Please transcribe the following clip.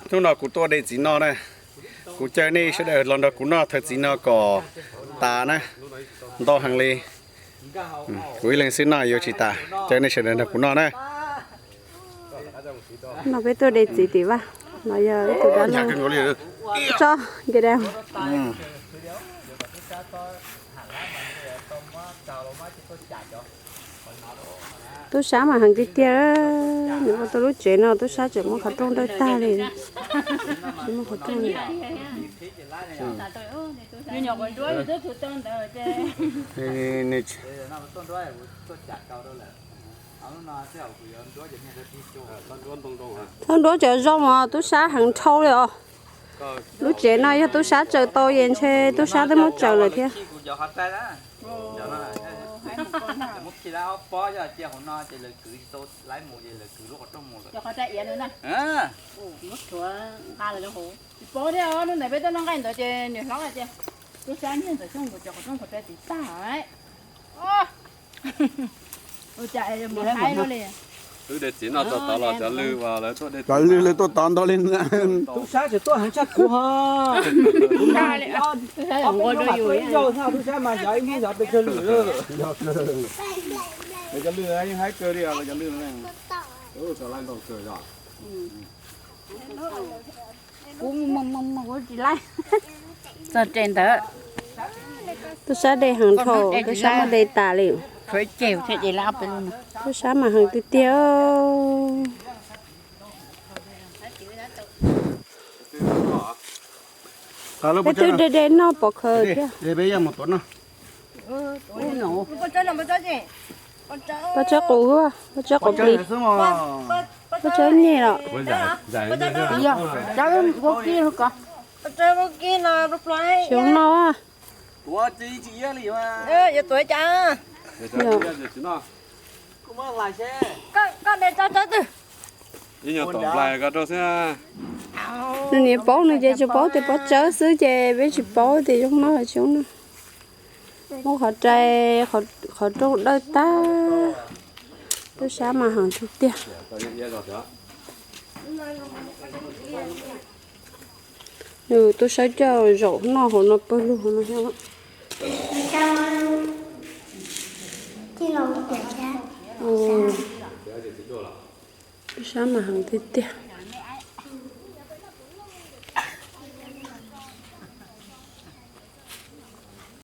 Hnub no kuv tuaj de txiv no na, kuv caw nej sawv daws los nrog kuv noj thawj txiv no kom tas na, ntau heev li. Kuv ib leeg xwb noj yuav tsis tas, caw nej sawv daws nrog kuv noj na. No peb tuaj de txiv tim vaj, no yog ib tug dab laug tso nce da. Tub sab mas heev tiag tiag, nws ua tau lub tsev no tub sab tseem muab qhov rooj dawj tag li. Tsis muaj qhov rooj li. Txhob nruab cov zoo os, tub sab heev dhau li os. Lub tsev no yog tub sab tsaws tau es ntshe tub sab twb muab tsaws lawm thiab. Tsis paub thiab, hnub ntawd peb tuaj noj nqaij ntawd ces niam hlob hais tias tub sab nyiag ntawm xyoo nkaus cov qhov rooj qhov tsev tiv tag. Ua cas mus haib luaj li. Twb de txiv noj txog tod los cov lwj, cov lwj lawv tuaj tod ntau li. Tub sab tseem tuaj heev tshaj kuv ho. Tub sab mas xyov ib hnub xyov pes tsawg lwm. Lawv cov lwj yeej haib kawg li, lawv cov lwj no. Tsis laib. Txog tsev ntawd, tub sab de heev dhau, tub sab muab de tas li. Tub sab mas heev tiag tiag. Peb twb de de noj pov khaws thiab. Pob tsawb qus, pob tsawb qus plig, pob tsawb nyeg los. Xyoo no. Nws niam paub nws ces tsuas paub tias pob tsawb xwb ces peb tsis paub tias zoo noj los tsis zoo noj. Muab qhov rai, qhov rooj dawj tag. Tub sab mas heev tiag tiag. Nws tub sab coj zaum noj hauv no pawg lug hauv no thiab. Tub sab mas heev tiag tiag.